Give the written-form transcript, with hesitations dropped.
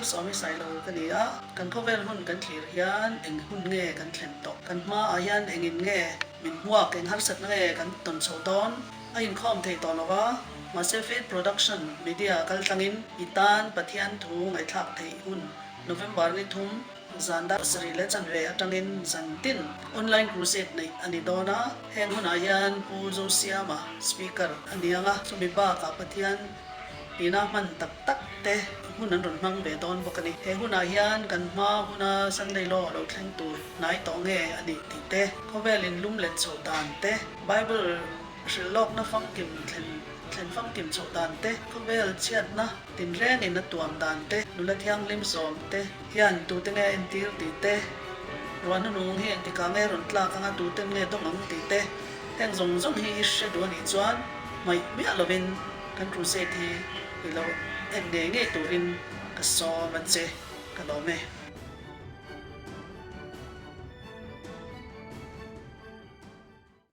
Malsawmi Sailo ka ni a, kan khawvel hun kan thlir hian eng hun nge kan thlen tawh? Kan hmaah hian engin nge min hmuak, eng harsatna nge kan tawn chhoh dawn? A inkhawm thei tawh lo va, mahse Faith Production Media kaltlangin i tan Pathian thu ngaihthlak theih hun November ni thum zan dar sarih leh chanve atangin zan tin online crusade neih a ni dawn a, heng hunah hian Pu Zosiama speaker a ni ang a, chumi bakah Pathian Ina hman tak tak te hun an rawn hmang ve dawn bawk a ni. He hunah hian kan hma huna Sunday Law lo thleng tur hnai tawh nge a nih tih te, khawvel in lum let chhoh dan te, Bible hrilh lawkna famkim thlen thlen famkim chhoh dan te, khawvel chhiatna tinrengin a tuam dan te, nula thianghlim sawm te hian tute nge a entir tih te, ruah hnunung hi engtikah nge rawn tlak anga tuten nge dawng ang tih te, heng zawng zawng hi i hre duh a nih chuan hmaih miah lovin Kan crusade hi i lo en ngei ngei turin ka sawm a che, ka lawm e.